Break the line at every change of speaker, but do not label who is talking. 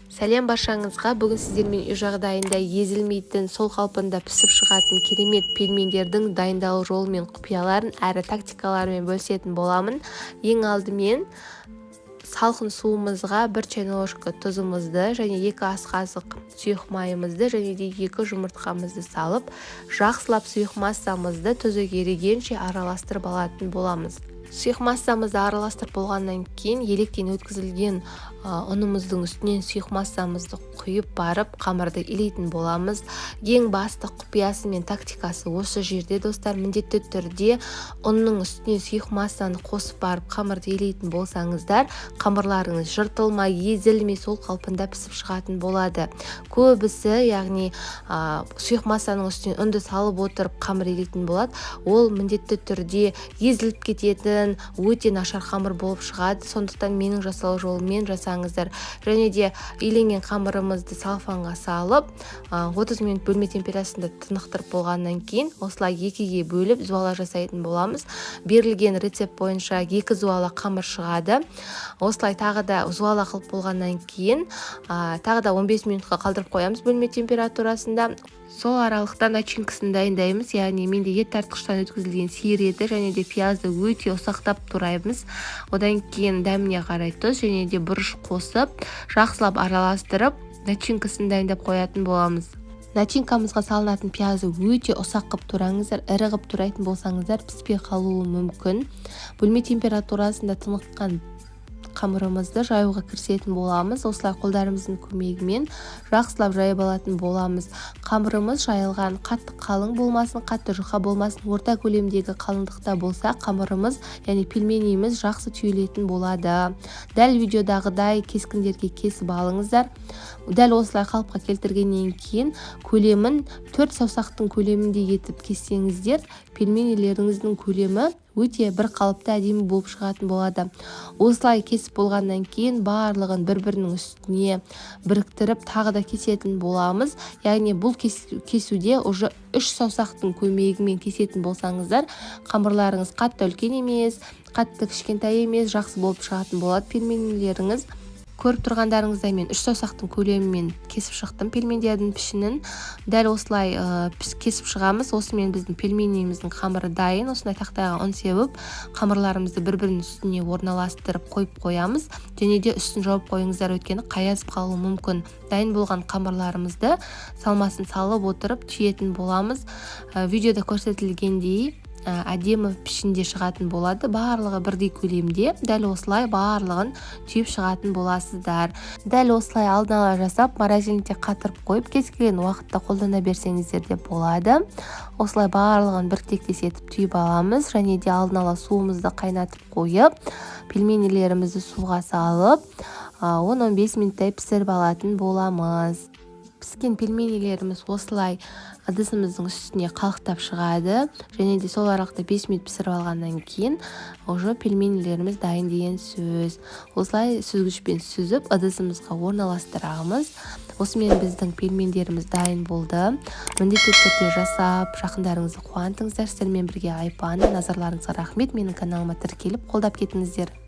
Сәлем баршаңызға! Бүгін сіздермен үй жағдайында езілмейтін, сол қалпында пісіп шығатын керемет пельмендердің дайындалу жолы мен құпияларын әрі тактикаларымен бөлісетін боламын. Ең алдымен салқын суымызға 1 чайный ложка тұзымызды және 2 ас қасық сұйық майымызды және де 2 жұмыртқамызды салып, жақсылап сұйық массамызды тұзы ерігенше араластырып алатын боламыз. Сұйық массамызды араластырып болғаннан кейін електен өткізілген ұнымыздың үстінен сұйық массамызды құйып барып, қамырды илейтін боламыз. Ең басты құпиясы мен тактикасы осы жерде, достар. Міндетті түрде ұнның үстіне сұйық массаны қосып барып қамырды илейтін болсаңыздар, қамырларыңыз жыртылмай, езілмей, сол қалпында пісіп шығатын болады. Көбісі, яғни, сұйық массаның үстіне ұнды салып отырып қамыр илейтін болады. Ол міндетті түрде езіліп кететін, өте нашар қамыр болып шығады. Сондықтан менің жасау жолыммен жасаңыздар. Және де иленген қамырымызды целлофанға салып, 30 минут бөлме температурасында тынықтырып болғаннан кейін, осылай екіге бөліп зуала жасайтын боламыз. Берілген рецепт бойынша 2 зуала қамыр шығады. Осылай тағы да зуала қылып болғаннан кейін, тағы да 15 минутқа қалдырып қоямыз бөлме температурасында. Сол аралықта начинкасын дайындаймыз, яғни менде ет тартқыштан өткізілген сиыр еті және де пиязды өте ұсақтап тураймыз. Одан кейін дәміне қарай тұз және де бұрыш қосып, жақсылап араластырып, начинкасын дайындап қоятын боламыз. Начинкамызға салынатын пиязды өте ұсақ қылып тураңыздар. Ірі қылып турайтын болсаңыздар, піспей қалуы мүмкін. Бөлме температурасында тыныққан қамырымызды жаюға кірісетін боламыз. Осылай қолдарымыздың көмегімен жақсылап жайып алатын боламыз. Қамырымыз жайылған қатты қалың болмасын, қатты жұқа болмасын, орта көлемдегі қалыңдықта болса, қамырымыз, яғни пельменіміз жақсы түйілетін болады. Дәл видеодағыдай кескіндерге кесіп алыңыздар. Дәл осылай қалыпқа келтіргеннен кейін көлемін 4 саусақтың көлеміндей етіп кессеңіздер, пельменилеріңіздің көлемі өте бір қалыпты, әдемі болып шығатын болады. Осылай кесіп болғаннан кейін барлығын бір-бірінің үстіне біріктіріп, тағы да кесетін боламыз. Яғни бұл кесуде уже 3 саусақтың көмегімен кесетін болсаңыздар, қамырларыңыз қатты үлкен емес, қатты кішкентай емес, жақсы болып шығатын болады пельменилеріңіз. Көріп тұрғандарыңыздай, мен 3 саусақтың көлемімен кесіп шықтым пельмендердің пішінін. Дәл осылай кесіп шығамыз. Осымен біздің пельменіміздің қамыры дайын. Осындай тақтайға ұн сеуіп, қамырларымызды бір бірінің үстіне орналастырып қойып қоямыз және де үстін жауып қойыңыздар, өйткені қаязып қалуы мүмкін. Дайын болған қамырларымызды салмасын салып отырып түйетін боламыз. Видеода көрсетілгендей, әдемі пішінде шығатын болады, барлығы бірдей көлемде. Дәл осылай барлығын түйіп шығатын боласыздар. Дәл осылай алдын ала жасап, морозильникте қатырып қойып, кез келген уақытта қолдана берсеңіздер де болады. Осылай барлығын бір тектес етіп түйіп аламыз және де алдын ала суымызды қайнатып қойып, пельменилерімізді суға салып, 10-15 минуттай пісіріп алатын боламыз. Піскен пельменилеріміз осылай ыдысымыздың үстіне қалықтап шығады және де сол аралықта 5 минут пісіріп алғаннан кейін уже пельменилеріміз дайын деген сөз. Осылай сүзгішпен сүзіп, ыдысымызға орналастырамыз. Осымен біздің пельмендеріміз дайын болды. Міндетті түрде жасап, жақындарыңызды қуантыңыздар. Сіздермен бірге Айпан. Назарларыңызға рахмет! Менің каналыма тіркеліп, қолдап кетіңіздер.